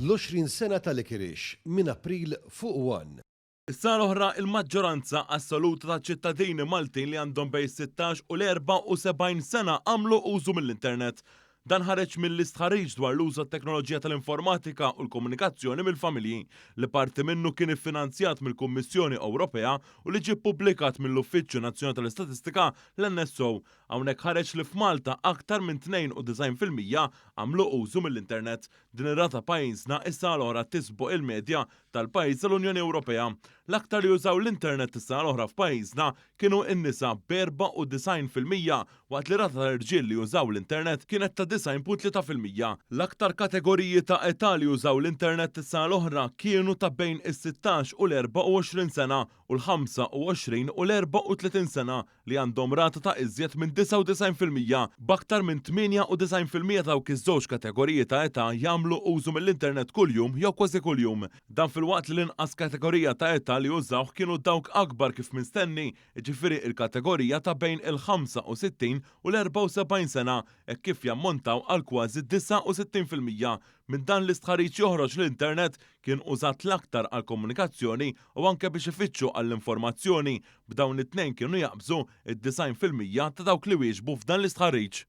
L-20 sena ta' Licorice minn April fuq one. Is-sena l-oħra, il-maġġoranza assoluta ta' ċittadini Maltin li għandhom bejn 16 u l-74 sena għamlu użu mill-internet. Dan ħareġ mill-istħarriġ dwar l-użu tat-teknoloġija tal-informatika u l-komunikazzjoni mill-familji, li parti minnu kien iffinanzjat mill-Kummissjoni Ewropea u li ġie ppubblikat mill-Uffiċċju Nazzjonali tal-Istatistika, l-NSO. Hawnhekk ħareġ li f'Malta aktar minn 92% għamlu użu mill-internet. Din ir-rata pajjiżna is-sena l-oħra tisboq il-medja tal-pajjiż tal-Unjoni Ewropea. L-aktar li użaw l-internet is-sena l-oħra f'pajjiżna kienu n-nisa b'94% waqt li rata tal-irġiel li użaw l-internet kienet ta' 90.3%. L-aktar kategoriji ta' età li użaw l-internet is-sena l-oħra kienu ta' bejn is-16 u l-24 sena u l-25 u l-34 sena li għandhom rata ta' iżjed minn 99%, b'aktar minn 98% ta' dawk iż-żewġ kategoriji ta' età jagħmlu użu mill-internet kuljum jew kważi kuljum. Dan filwaqt li l-inqas kategorija ta' età li użawh kienu dawk akbar kif mistenni, jiġifieri il-kategorija ta' bejn il-65 u l-74 sena, hekk kif jammontaw għal kważi 69%. Minn dan l-istħarriġ joħroġ li l-internet kien użat l-aktar għall-komunikazzjoni u anke biex ifittxu għall-informazzjoni, b'dawn it-tnejn kienu jaqbżu d-90% ta' dawk li wieġbu f'dan l-istħarriġ.